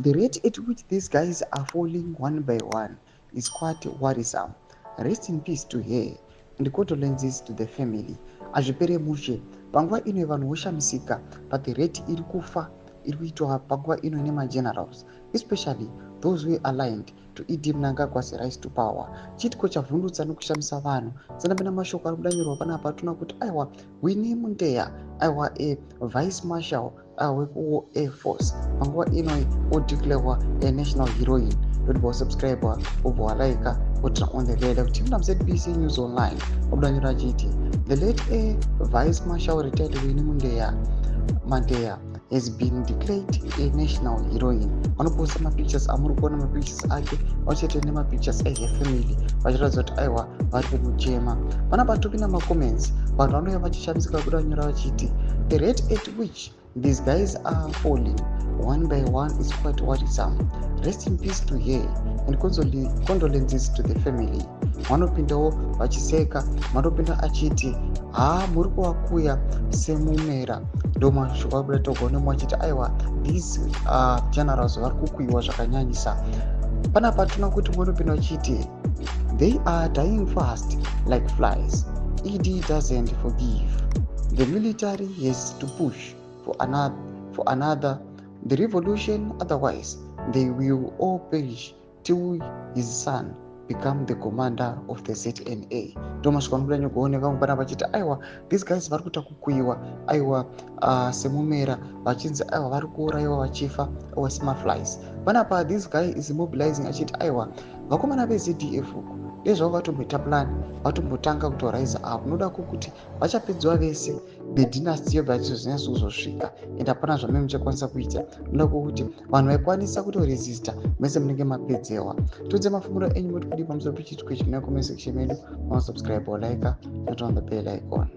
The rate at which these guys are falling one by one is quite worrisome. Rest in peace to her and condolences to the family. Hazvipere mushe. Panguva ino vanhu voshamisika but the rate iri kufa iri kuitwa panguva ino nemagenerals, especially those who aligned to ED Mnangagwa's rise to power. Chiitiko chavhundutsa nekushamisa vanhu. Sanapinda mashoko ari kudanyorwa panapa, tinoona kuti aiwa, Winnie Mundeya, aiwa, a vice marshal wekuwo air force, panguva ino odeclarewa a national heroine. Ndoti wasubscribe, wobva walaika, woturn on the bell kuti muna ZBC News Online. Wabudanyora achiti the late Air Vice Marshal retired Winnie Mundeya Mandeya has been declared a national heroine. Vanoposta mapictures amuri kuona, mapictures ake vachete nemapictures ehe family, vachiratidza kuti aiwa, vari kumuchema. Panapa topinda macomments, vanhu vanouya vachishamisika kudanyora vachiti the rate at which these guys are falling one by one is quite worrisome. Rest in peace to her and condolences to the family. Vanopindawo vachiseka, vanopinda achiti haa, muri kuvakuya semumera. Ndo mashoko abuda togonemo achiti aiwa, these generals vari kukuyiwa zvakanyanyisa. Panapa tinoona kuti vanopinda vachiti they are dying fast like flies. ED doesn't forgive. The military has to push for another the revolution, otherwise they will all perish till his son become the commander of the ZNA. Ndo masvika anobuda nyokuoneka vamwe vachiti aiwa, these guys vari kuita kukuyiwa aiwa semumera, vachinzi aiwa, vari kuurayiwa vachifa aiwa semaflies. Panapa this guy is mobilizing achiti aiwa, vakomana veZDF uku ndezvavo vatomboita plan, vatombotanga kutoraisa up noda kwokuti vachapedzwa vese, the dynasty yobva yachizonyatso kuzosvika and hapana zvamai muchakwanisa kuita noda kwokuti vanhu vaikwanisa kutoresista mese munenge mapedzewa. Tiudze mafungiro enyu, moti kudii pamusoro pechiitiko ichi muna comment section medu. Masubscribe, like, turn on the bell icon.